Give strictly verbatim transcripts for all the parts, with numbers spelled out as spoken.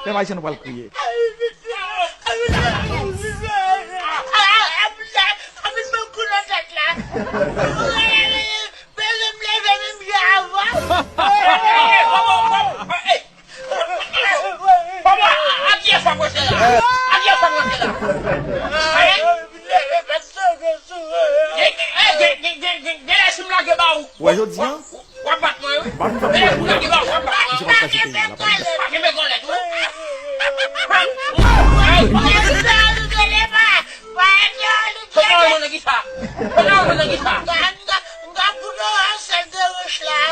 Pèp Ayisyen, nou pral kriye. Wè, jodi a, w ap bat mwen, wi. Misye pa t kache peyi a, l ap ale. Pa kenbe kòlèt, wi. Kote w mande ki sa? Kote w mande ki sa?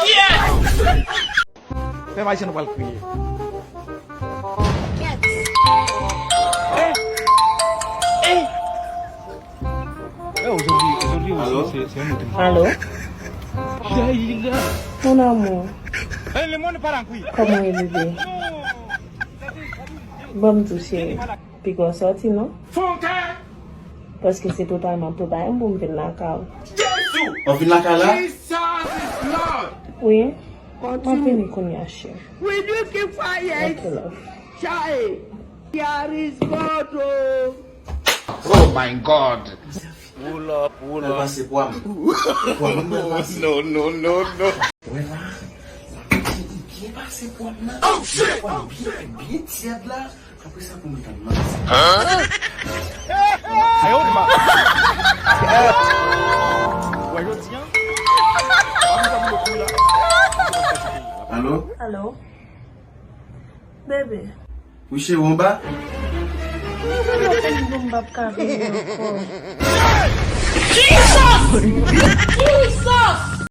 Yes! Pèp Ayisyen, nou pral kriye. Alo? Mon amour. Kòman w ye, bebe? Ban m di w, cheri. Piga w sòti, non? Paske se totalman pou bagay m pou m vin lakay ou. Ou vin lakay la? Wi. M ap vini kounye a, cheri. Ok, love. Oh my God. Pull up, pull up. Pase pwa m. Pwa m, pase. No, no, no, no. Wè la, la byen pase pwa m nan. Pwa m byen, byen tyèd la. Apre sa pou m tann nan. Ayo, di ma. Wè, jodi a. Alo? Alo? Bebe. Wi, cheri, w anba? Mwen tèlman fini, m p ap ka vini ankò. Jesus! Jesus!